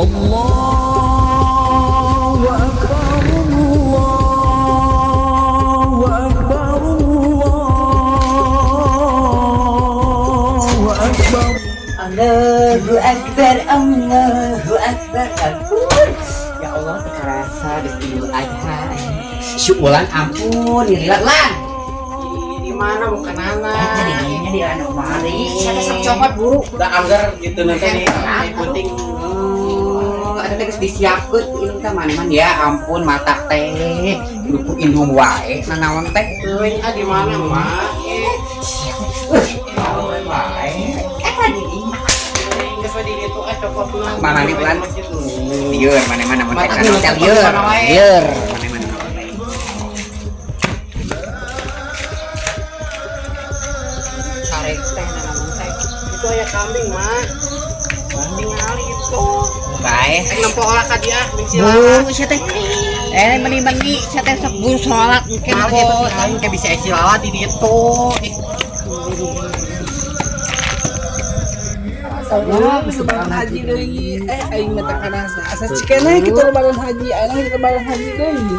Allahu akbar, Allahu akbar, Allahu akbar. Allahu Akbar, Allahu Akbar, ampun. Ya Allah, teu karasa geus Idul Adha. Syukuran, ampun, lila lan. Di mana mau kenana? Eta di dinya di anu mari. Siapa sok copot buru. Udah anggar gitu nanti nih penting. Oh, ada teh geus disiapkeun ini teh man ya ampun, mata teh kudu indung wae nanaon teh. Teuing ah, di mana mah? Naon wae. Eta di dinya. Geus we di ditu ah, copot mah. Mana nih, Lan? Lieur mana mana mun Mata teh dulu, teh copot lieur. di mana wae. Lieur mana mana. Sarek teh nanaon teh. Itu aya kambing mah. Tingali itu. Bae. Eh, nempo olah ka dia ming silala. Bung sia teh. Eh, meni-meni sia teh sok buru salat engke Mal nempo. gitu tinggal kayak bisa isi lala di ditu. Ih, Ya, geus lebaran haji deui. Eh, aing mah teh karasa. Asa cikene kitu lebaran haji, aing lebaran haji deui.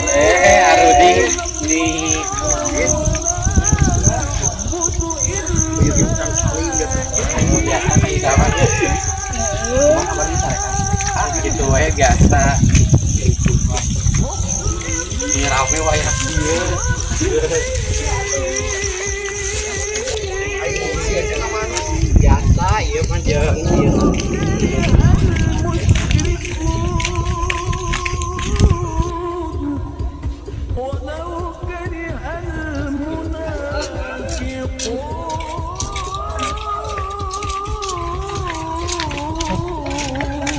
Eh, Arudi di biasa kayak sama ya. Ah, gitu wae biasa. Ini rame wae ieu. Biasa ieu mah jeung ieu. ولو كره المنافقون.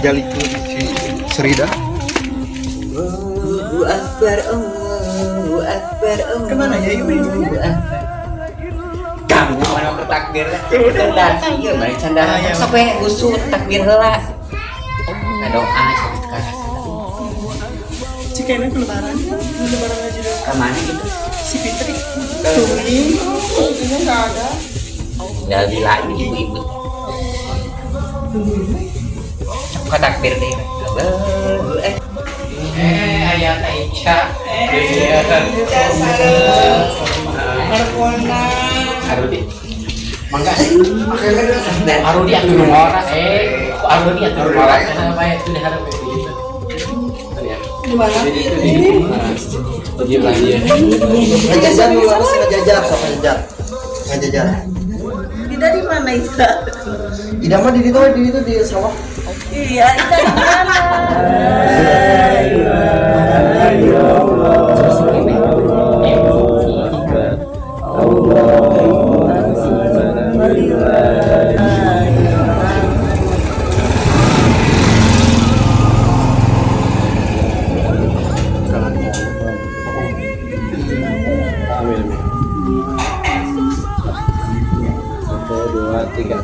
Jaliku si Serida. Allahu Akbar, Allahu Akbar, Allahu Kemana ya, ibu ibunya? Akbar. Kamu mana ke takbir? Dan iya balik canda. Sok we usut takbir heula. Nah, doa sok teu karasa. Cikene ke lebaran, lebaran haji deui. Ka mana gitu? Si Fitri. Tuh, ini enggak ada. Tinggal lila ini ibu-ibu. Sok ka takbir deh. Allahu Akbar. Eh, aya Teh Ica. Iya. Markona. Arudi. Mangga. Arudi atuh nu ngora eh. Ku Arudi atuh nu ngora. Kenapa ya itu diharap itu gitu. Ya. Di mana Jadi itu Fitri? di di lagi ya. Ngajajar lu harus ngajajar, sok ngajajar. Ngajajar. Ida di mana Ida? Ida mah di ditu di sawah. Iya, Ida di mana? Amin amin. Satu, dua, tiga.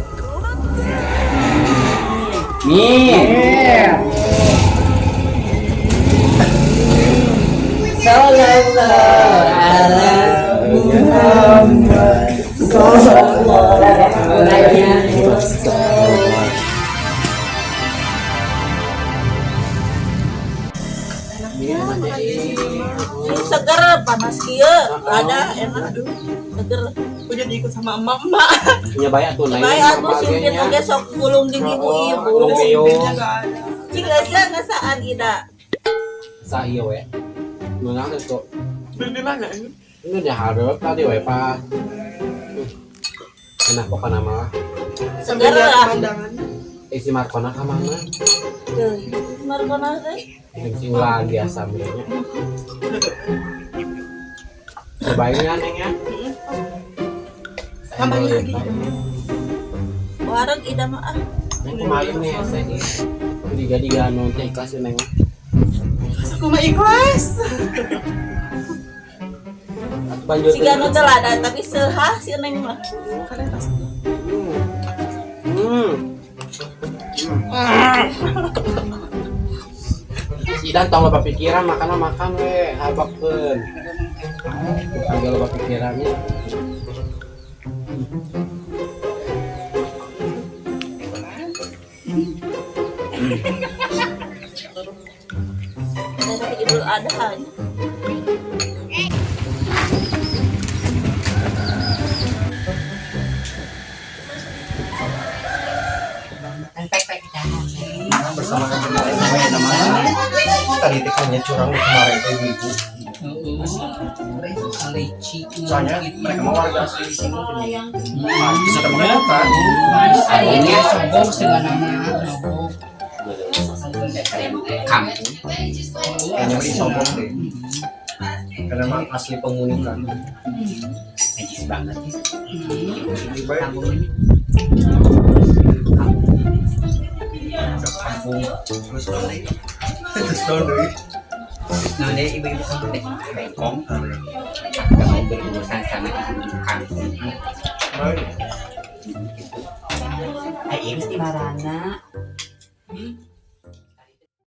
Min. Sallallahu ala Muhammad sallallahu alaihi wasallam. Ini seger panas kieu, ada enak seger. Aku jadi ikut sama emak-emak. Nya bae atuh naik. Bae atuh simpit oge sok gulung jeung ibu-ibu. Gulung ieu. Simpitnya enggak ada. Cing geus ngasaan Ida. Sa ieu we. Meunang teh tuh. Beli di mana ini? Ini diharap tadi we pas. Enak pokoknya mah. Seger lah. Pemandangannya. Eh, si Markona ka mana? Tuh, Markona teh. Jeung si ulah biasa benernya. Cobain ya, Neng ya. Tambahin lagi. Wareg Ida mah ah. Neng kumaha nih hese nih. Diga-diga nu teh ikhlas ya, Neng. Aku mah ikhlas. Banjur. Siga nu teh lada tapi seuhah si Neng mah. Hmm. Si Idan tong loba pikiran makan mah makan we, habakeun. Agak loba pikirannya. Dari Idul Adha. Bersama kami tadi teh kayaknya curang kemarin teh ibu. Leci. Soalnya mereka mau warga asli di sini. Bisa temen kan? Ini sombong segala nama. Sombong. Kampung. Kayaknya masih sombong deh. Karena emang asli penghuni kan. Najis banget ya. Baik. Kampung ini. Kampung. Terus naon deui? Terus naon deui? Nah, deh ibu-ibu kampung deh. Bengkong. Gak mau berurusan sama ibu-ibu kampung. Baik. Ayo mesti marana.